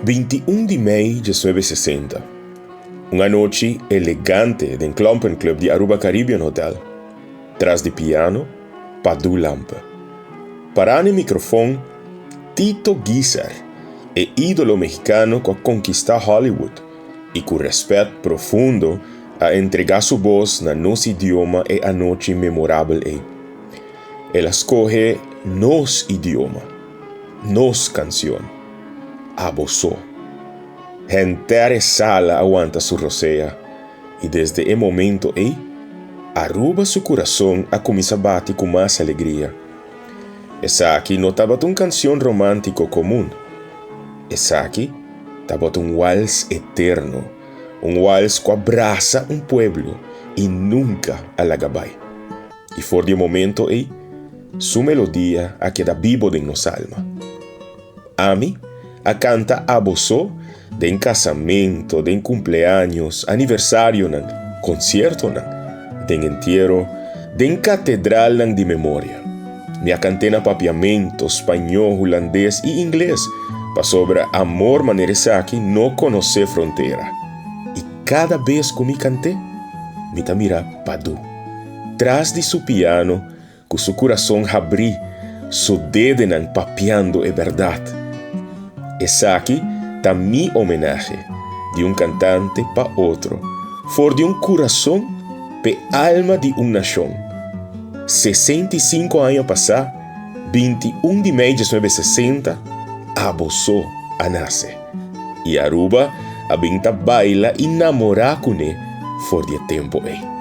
21 di mei 1960. Un anochi elegante den Klompen Club di Aruba Caribbean Hotel. Tras di piano, Padu Lampe. Pará n'e microfon, Tito Guizar, e ídolo mexicano cu a conquista Hollywood y cu respet profundo a entrega su bos na nos idioma e anochi memorabel ey. El a scoge nos idioma, nos cancion, Abo So. Henter e sala a wanta su rosea y desde e momento ey, Aruba su curason a cuminsa bati cu mas alegria. Esaki no tabata un cancion romantico comun. Esaki tabata un wals eterno, un wals cu a brasa un pueblo y nunca a laga bay. I for di e momento ei, su melodia a keda bibo den nos alma. Ami a kanta Abo So den kasamento, den kumpleaños, aniversarionan, konsiertonan, den entiero, den katedralnan di memoria. Mi a kant'é na papiamento, spañó, hulandes i ingles, pasobra amor manera esaki no konosé frontera. I kada bes ku mi kant'é, mi ta mira Padu. Tras di su piano, ku su kurason habrí, su dedenan papiando e bèrdat. Esaki ta mi homenahe, di un kantante pa otro, for di un kurason p'e alma di un nashon. 65 aña pasá, 21 di mei 1960, abo so a nase. I Aruba a bin ta baila i namorá kuné for di e tempu ei.